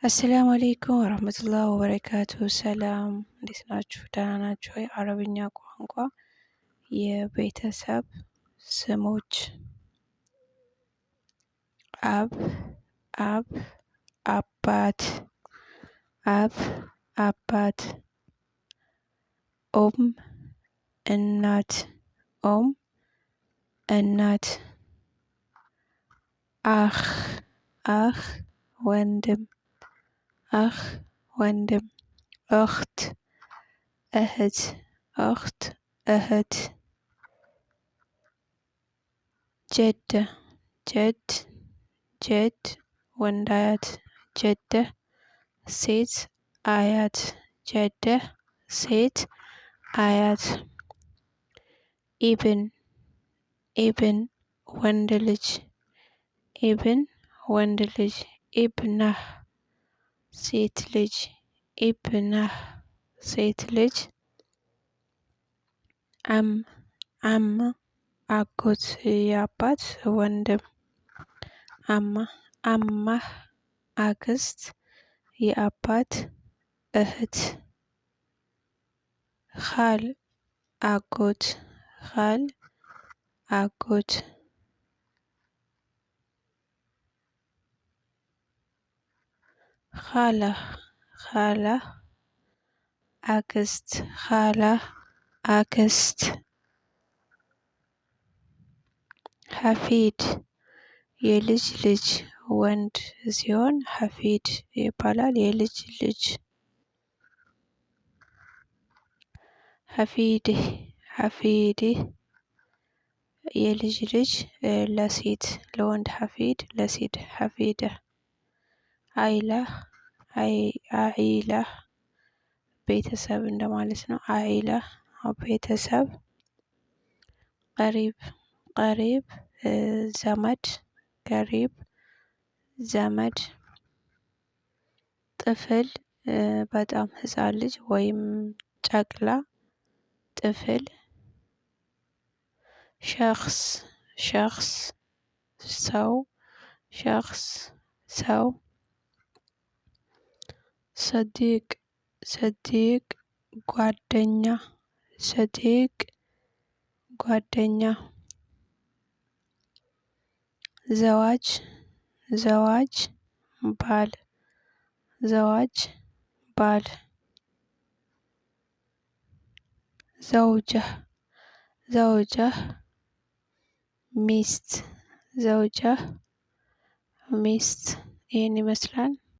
አሰላሙ አለይኩም ወረህመቱላህ ወበረካቱ። ሰላም እንዴት ናችሁ? ደህና ናችሁ ወይ? አረብኛ ቋንቋ የቤተሰብ ስሞች አብ አብ አባት፣ አብ አባት፣ ኦም እናት፣ ኦም እናት፣ አህ አህ ወንድም፣ አህ ወንድም፣ እኽት እህት፣ እኽት እህት፣ ጀደ ጀድ ጀድ ወንድ አያት፣ ጀደ ሴት አያት፣ ጀደ ሴት አያት፣ ኢብን ኢብን ወንድ ልጅ፣ ኢብን ወንድ ልጅ፣ ኢብናህ ሴት ልጅ፣ ኢብናህ ሴት ልጅ፣ አም አም አጎት የአባት ወንድም፣ አማ አማህ አክስት የአባት እህት፣ ኻል አጎት፣ ኻል አጎት፣ ኻላ ኻላ አክስት፣ ኻላ አክስት፣ ሐፊድ የልጅ ልጅ ወንድ ሲሆን ሐፊድ ይባላል። የልጅ ልጅ። ሐፊድህ ሐፊድህ የልጅ ልጅ ለሴት፣ ለወንድ ሐፊድ ለሴት ሐፊደ። አይላ አዒላ ቤተሰብ እንደማለት ነው። አዒላ ቤተሰብ። ቀሪብ ቀሪብ ዘመድ፣ ቀሪብ ዘመድ። ጥፍል በጣም ህፃን ልጅ ወይም ጨቅላ ጥፍል። ሸኽስ ሸኽስ ሰው፣ ሸኽስ ሰው። ሰዲቅ ሰዲቅ ጓደኛ፣ ሰዲቅ ጓደኛ። ዘዋጅ ዘዋጅ ባል፣ ዘዋጅ ባል። ዘውጀህ ዘውጀህ ሚስት፣ ዘውጀህ ሚስት። ይህን ይመስላል።